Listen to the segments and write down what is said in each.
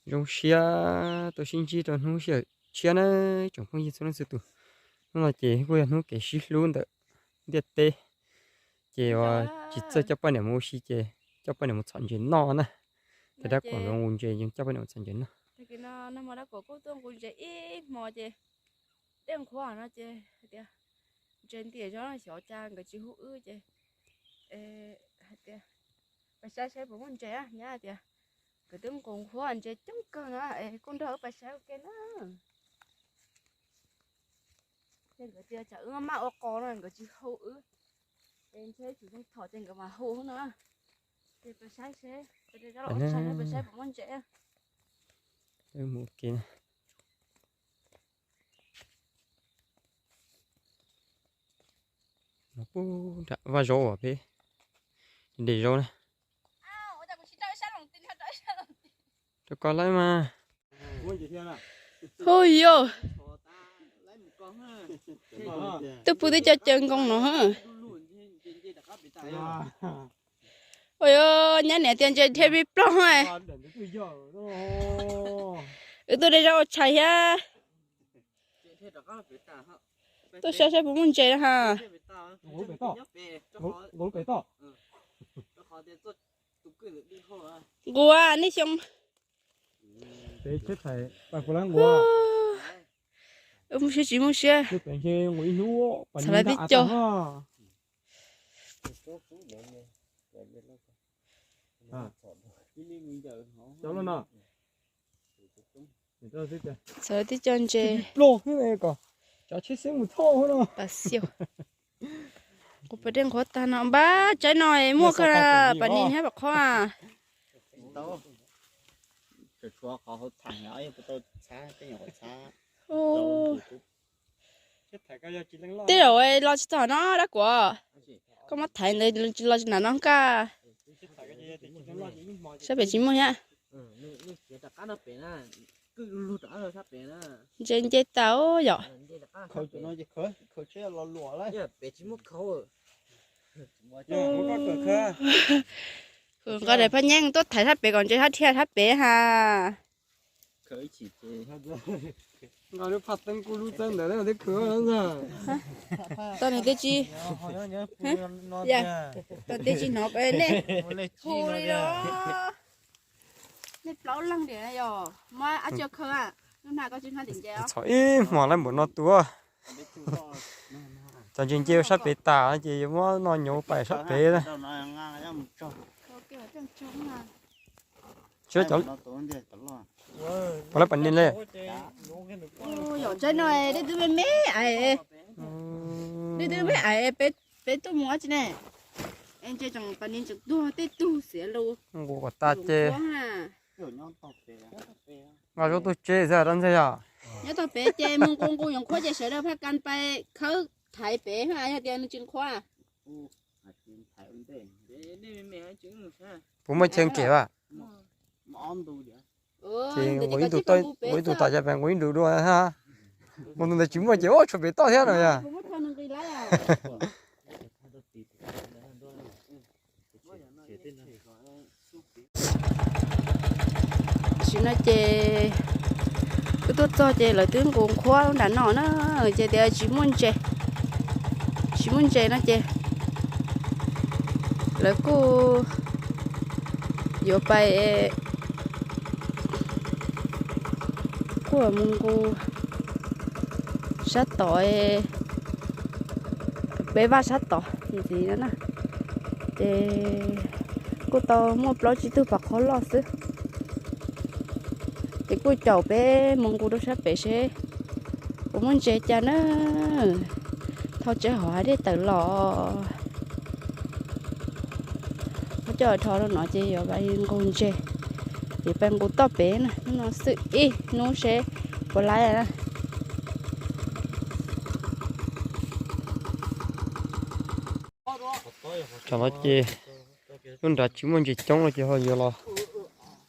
Zoo siab tuaj sib ntsib rau hnub sij hawm tshiab na tsoom phooj ywg txhua leej txhua tus. Hnub no ces kuj yog hnub kev sib hlub ntawm ntiaj teb, ces uas tsis txawj coj poj niam mus ua si ces coj poj niam mus txhom ntses noj na. Ces Dab Kuam nkawd nqus ntses, coj poj niam mus txhom ntses noj. Dab Kuam kuj tuaj nqus ntses ib hmo ces dej nqhuav no ces hais tias ntses ntiam zog xyov cas nkawd tsis hu wb ces hais tias pais saib saib puas muaj ntses, nyab hais tias nkawd twb nqus nqhuav ntses coob kawg no es kuj nrog wb pais saib ua ke na. Ces nkawd tias tsam wb maj ua qos no nkawd tsis hu wb, ces ntshe tsis zoo thaum ces nkawd mam hu no. Ces pais saib seb, pais saib pais saib puas muaj ntses. Pub nram vaj zaub uas peb de zaub na. Rau koj laib mas. Hu yog, twb pw twb cov caw nkoos no. Ua yog nyab niam tias ntses dhia plig ploog. Wb tuaj de zaub ua tshais thiab. Tuaj saib saib puas muaj ntses ha. Nqus nej xyoo. Muaj siab tsis muaj siab. Txham lawv tib co. Txham lawv tib co ntses. Pas xiau. Quv pas dej nqhuav tag no npab tsaib no muaj kawg, pas nis hab pas qhob. Tej zaum los tsis txog no Dab Kuam, koj muab thaiv ntawd los tsis nam no kaj. Sab pem tsis muaj thiab. Ntses nce tas yom. Nqa daim phaj nyaj tuaj thaiv sab pem kom ntses sab dhia sab pem ha. Tau nws twb tsis, tau twb tsis hnov nej hu li os. Nej plaub leeg tias yog muab ab tsi khaw, lub hna koj tsis hna tim nce os. Txhom ib hmos lawm npaum no tus. Cov ntses nce sab pem tas ces yuav muab no nyuv pais sab pem. Puas lawv pas nis le? Yom, tsaib no dej twb me me ais. Dej twb me ais, peb tuaj mus ab tsi ne. Es ntses tseem pas nis tseem tuag tej tug xiav lus. Nqus kom tas ces nqa zaub tuaj tseb xwb dab ntxwg yog. Nyob tog pem ces mus nqus nqus yoov khuab ces sawv daws phaj kas pais khawb thaiv pem yog tias nws tsis nqhuav. Puas muaj chaw nqes a? Ces nqus ib ntus, nqus ib ntus tas ces peb nqus ib ntus dua. Nqus ntus ntawd tsis muaj ces tshuav pem toj thiab no yog. Tam sim no ces wb tuaj txog ces lawv twb nqus nqhuab nram no na, ces tias tsis muaj ntses, tsis muaj ntses no ces lawv kuj yuav pais, kuj mus nqus sab tod, peb vaj sab tod ntxiv no na. Ces kuj tau muaj plaub tsib tug pas qhob loj xwb. Ces kuj caum peb mus nqus rau sab pem seb puas muaj ntses cas na. Thauj tsawb hauv hav dej tawm los. Coj dhos rau no ces yuav pais nqus ntses, ces pais nqus toj pem na, hnub no xwb ib hnub seb puas laib na. Tam no ces lub nrad tsis muaj ntses coob no ces ho yuav los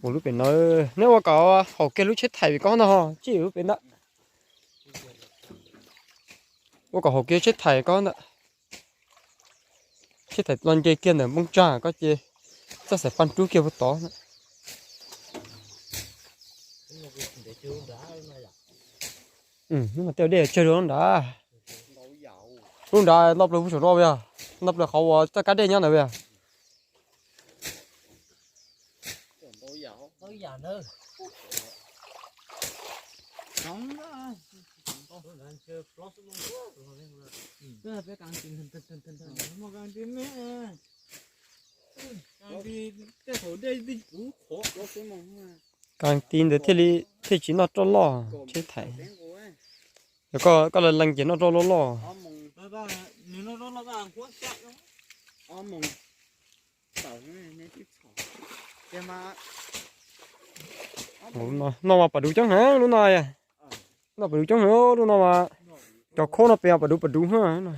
mus lub pem no. Neb ua kom haum kiag lub tsheb thaim pem ko ntag, ho tsij lub pem ntawd. Ua kom haum kiag tsheb thaim ko ntawd. Tsheb thaim los nce kiag ntawm npoo tsag ko ces txoj xaim paj rub kiag puag tod na. Hnub no tej dej tsawg lub nrad. Lub nrad ntoj plaws puag saum no yog, ntoj plaws qhov uas txoj kab dej nyob ntawd yog. Kaas ti ntawd thiaj li, thiaj tsis noj roj loj tsheb thaiv. Yog koj, koj lees lees ces noj roj loj loj. Noj mas pas duv coob heev lub no. Noj pas duv coob heev lub no mas. Cov khaub no pem pas duv pas duv heev no.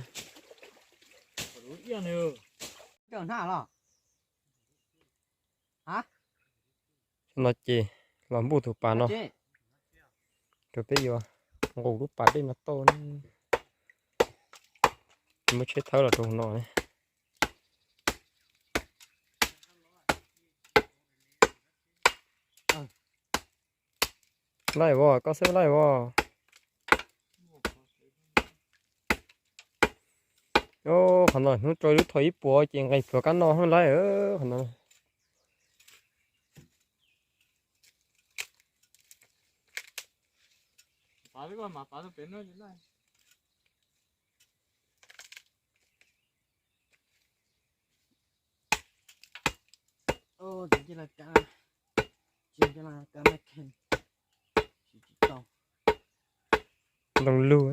No ces los npuj tus pas no rau peb yuav nqus lub pas dej no tuaj. Muab tsheb thawb los rau no. Laij as, koj xwb laij as. Qhov no hnub tso lub thaum ib puas ces nqis pluas kab no heev laij qhov no. Ntoo lug.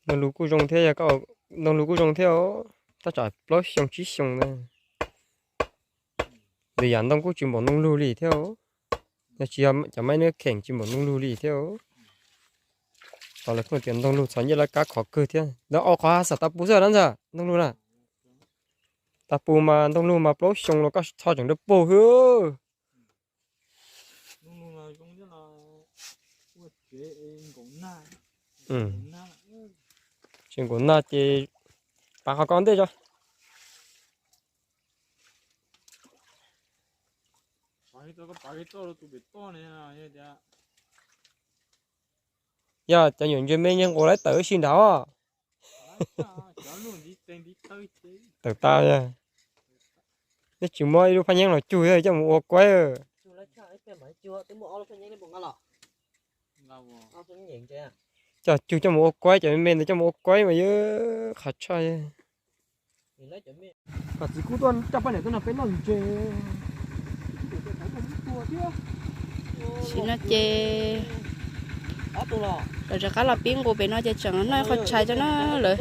Ntoo lug kuj zoo thiab, yog koj, ntoo lug kuj zoo thiab, tab tsam plaub xyoo tsib xyoo na. Lwm yam ntoo kuj tsis npaum ntoo lug li thiab. Yog tsis yog cov maib neb kheem tsis npaum ntoo lug li thiab. Tos lawv kuj tias ntoo lug txhos ncej laj kab khov kawg thiab. Lawv ua qhov xav tas pus xwb na ntag ntoo lug na. Tas pus mas ntoo lug mas plaub xyoo los koj txhob tseem dawb paug xwb. Tseem nkaum nag ces pav qhov ko ntej tso. Yog cov nyuam ntses me nqus lawv tawm ib si nrad os. Tawm tas. Neb tsis muab ib lub phaj nyeeb los cug coj mus ua kuaib. Cog cug coj mus ua kuaib, cov me me ntawd coj mus ua kuaib mas yog qhov tshaj. Kom txiv kub tuaj coj poj niam tuaj nrog peb noj ntses. Tam sim no ces lawv rov qab los pib nqus pem no ces tseem noj ib qho tshais tso na lawv.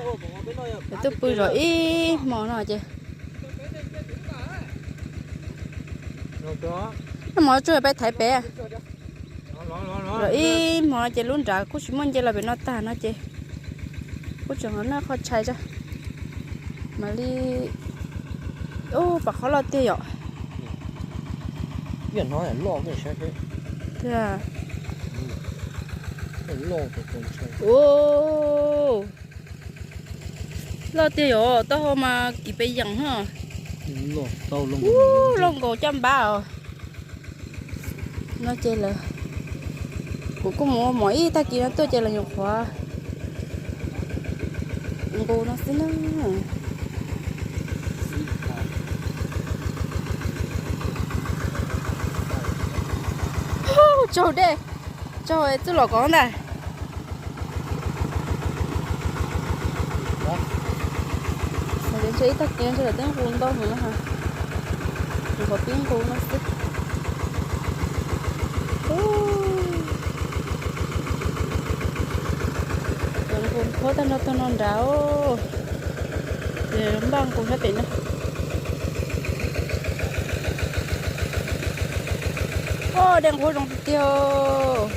Lawv twb pw zov ib hmo no ces noj mov tsuag peb thaiv pem. Zov ib hmo no ces lub nrad kuj tsis muaj nce los pem no tag no ces kuj tseem noj qho tshais tso. Mam li, ub, pom qhov loj tiag yom. Ub, loj tiag yom, taub hau mas kim pes yeem hos. Ub, loj nkaus caj npab os. No ces lawv, kuv kuj mus ua mov ib tag kis no tuaj ces lawv nyuam qhuav nqus no xwb na. Tsaug dej, tsaug txuj lom kov ntag. Ntshe ib tag kis ntshe lawv twb nqus ntau heev no, nyuam qhuav pib nqus no xwb. Lawv nqus qhuav tag nrho tag no nrad, ces npaj nqus sab pem no. Ua dej nqhuab zoo tiag tiag.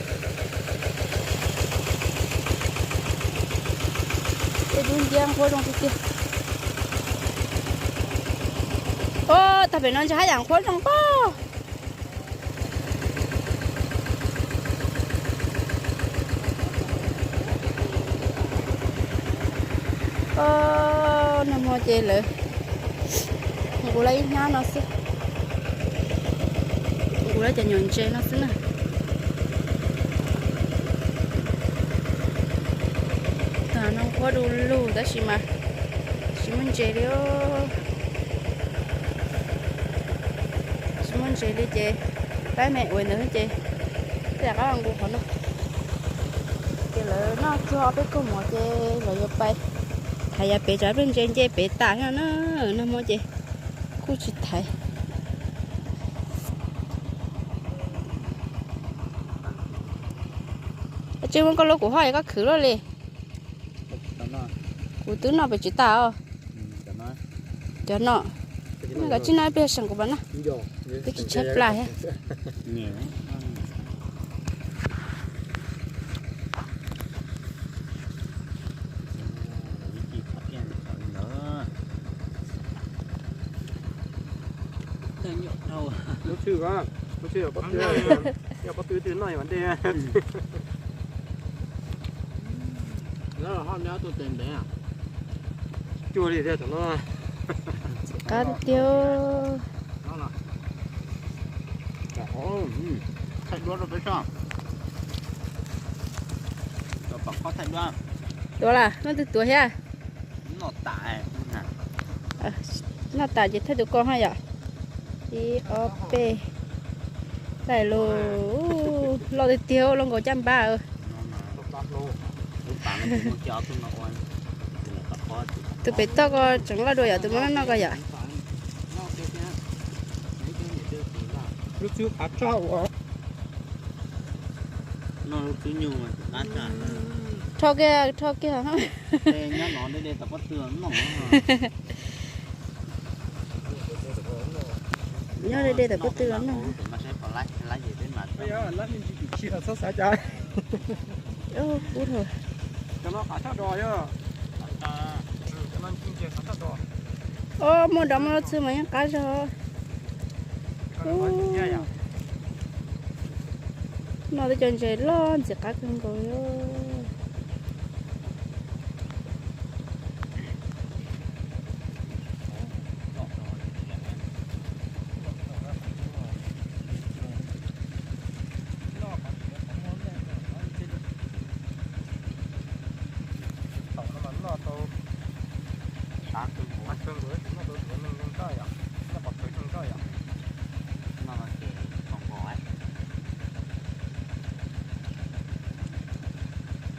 Dej dub nciab nqhuab zoo tiag tiag. Ua tag pem no ntshe haj yam nqhuab zoo pob. Nag hmo ces lawv nqus lawv ib hnab no xwb, nqus lawv cov nyuam ntses no xwb na. Tag no nqhuab du lug tab sis mas tsis muaj ntses li. Tsis muaj ntses li ces pab me ua ntawd ces tej rov qab nqus qhov no. Ces lawv noj txog ob peb kawg mov ces lawv yuav pais thaiv yav pem, tsam pliag ntses nce pem tas thiab na. Nag hmo ces kuj tsis thaiv. Tsis muaj koj lub kuv hoj es koj khwv luaj li. Kuv twb noj pem tsis tas os. Cov no, koj tsis noj ib pliag seem kuv mam noj. Twb tsis tshaib plab thiab. Qab tiag. Tuav las, leej twg tuav thiab? Noj tas ces thaij tus ko ha yom. Ib ob peb, thaij lus loj tiag tiag, loj nkaus caj npab. Tus pem toj ko tseem loj dua yom, tus muaj noj noj ko yom. Rho kiag, rho kiag. Nyob deb deb tom pob tw los noj. Ub, muaj dov muaj lub txwb mas yeej qab zog. Noj tej cov ntses loj ntxim qab kawg nkaus li.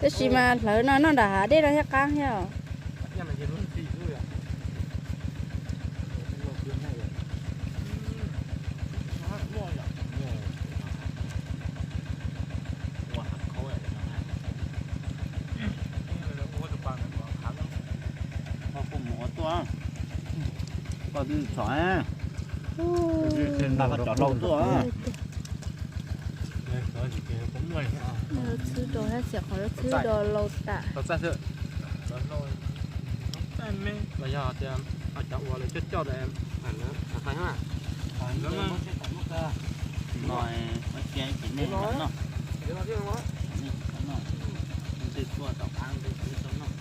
Tab sis mas hlawv no noj nram hav dej no thiaj qab thiab os. Koj kuj mus ua tuaj, koj twb txhom, koj cov laus tuaj. Lub txhwb do thiab, xim qhov lub txhwb do laus tas. Los yog tias cov uas lawv coj coj, no ua cia ib sim neej no, nej tsis tau noj, ntej tuaj tom qab ntej twb tau noj.